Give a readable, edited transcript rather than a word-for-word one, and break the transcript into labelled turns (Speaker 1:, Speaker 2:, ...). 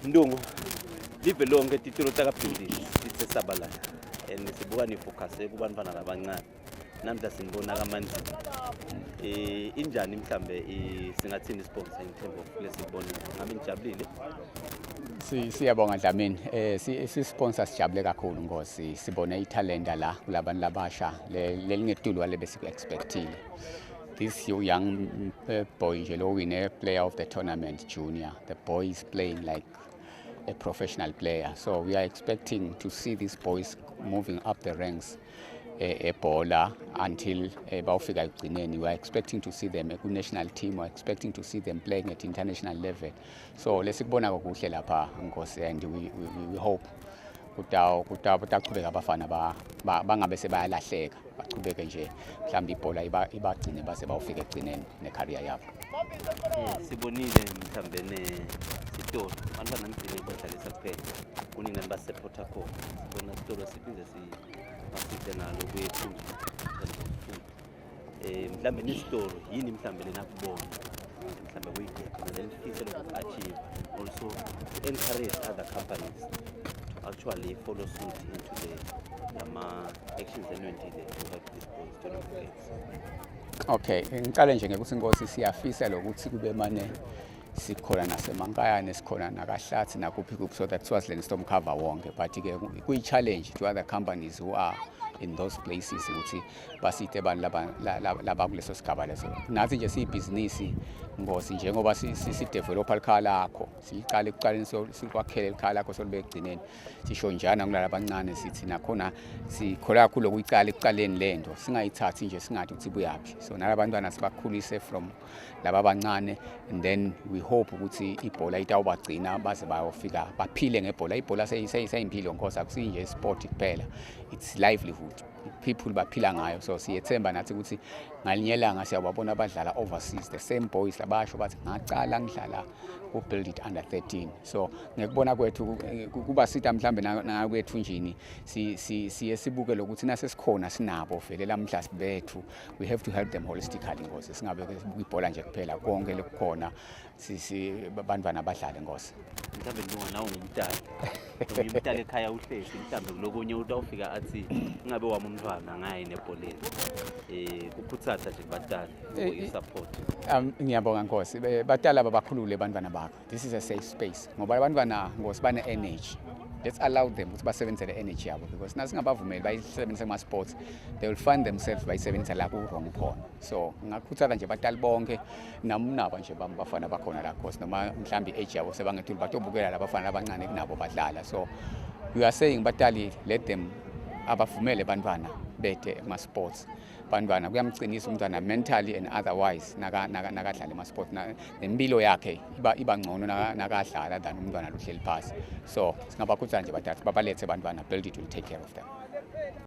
Speaker 1: Ndungu, live lonke titulo takaBuild It sithe sabalala and sibuka nifocuse kubantwana labancane. Namhla sinibona kamanzi. Injani mhlambe singathini sponsor in terms of lesikubonile? Ngabe nijabulile?
Speaker 2: Siyabonga Dlamini. Si sponsor sijabule kakhulu ngosi sibone italenta la kulabantu labasha lelingetulu wale besiku expectile. This young boy nje lo wine player of the tournament junior. The boy is playing like a professional player. So we are expecting to see these boys moving up the ranks ebhola until bawufika ekugcineni. We are expecting to see them ku-national team. We are expecting to see them playing at international level. So lesikubona kuhle lapha, Nkosi, and we hope kutawuchubeka abafana bangabe sebayalahleka, bachubeke nje mhlawumbe ibhola ibagcine base bawufika ekugcineni necareer yabo.
Speaker 1: Sibonile mhlambe ne sitolo abantwana nigcine badlalisa kuphela, kunina nibasupporta khona. Sibona sitolo siphinde basite nalo kwethu food. Mhlambe nesitolo yini mhlambe lenakubona mhlambe kuyigap nalenifise loku-achieve, also to encourage other companies to actually follow suit into the lama actions eniwentile to help these boys to navigate?
Speaker 2: Okay, ngicale nje ngekuthi, Nkosi, siyafisa lokuthi kube mane sikhona nasemankayane, sikhona nakahlathi, nakuphi kuphi, so that Swaziland sitomcover wonke, but ke kuyi-challenge to other companies who are in those places ukuthi basite abantu laba kuleso sigaba leso. Nathi nje siyibhizinisi, Nkosi, njengoba sidevelopa likhaya lakho, siliqala ekuqaleni, sikwakhele likhaya lakho solibe ekugcineni, sisho njana kulala abancane sithi nakhona sikhola kakhulu ukuyicala ekuqaleni lento, singayithathi nje singathi ukuthi ibuyaphi. So nalabantwana sibakhulise from laba abancane, and then we hope ukuthi ibhola itawubagcina baze bayofika baphile ngebhola. Ibhola seyimpilo, Nkosi, akusinje sport kuphela, it's livelihood, people baphila ngayo. So siyethemba nathi ukuthi ngalinye ilanga siyababona abadlala overseas, the same boys labasho bathi ngacala ngidlala ku-Build It under 13. So ngekubona kwethu kubasita mhlambe nakwethu njini siye sibuke lokuthi nasesikhona sinabo vele lamhla sibethu, we have to help them holistically, Nkosi, singabe sibuka ibhola nje kuphela, konke lekukhona bantwana badlale, Nkosi.
Speaker 1: Mhlawumbe ndinga nawe ngumntana, ngumntana ekhaya uhlezi mhlawumbe kulokunye utawufika athi ingabe wami umntwana ngayi nebholeni, kukhuthaza nje kubatali i-support.
Speaker 2: Ngiyabonga, Nkosi. Batali ababakhulule abantwana bakho. This is a safe space ngoba abantwana, Nkosi, bane-energy. Let's allow them ukuthi basebenzise le energy yabo, because nasingabavumeli bayisebenzise kuma-sports, they will find themselves bayisebenzisa la ku-wrong khona. So ngingakhuthaza nje batali bonke namunaba nje bami bafana bakhona la, Nkosi, noma mhlawumbe i-age yabo sebangethuli, batobukela labafana abancane kunabo badlala. So we are saying, batali, let them, abavumele bantwana bete kuma-sports. Bantwana kuyamqinisa umntwana mentally and otherwise nakadlala ema-sport, nempilo yakhe iba ngcono nakadlala than umntwana lohleli phasi. So singabakhuthaza nje bathathu babalethe bantwana. Build It will take care of them.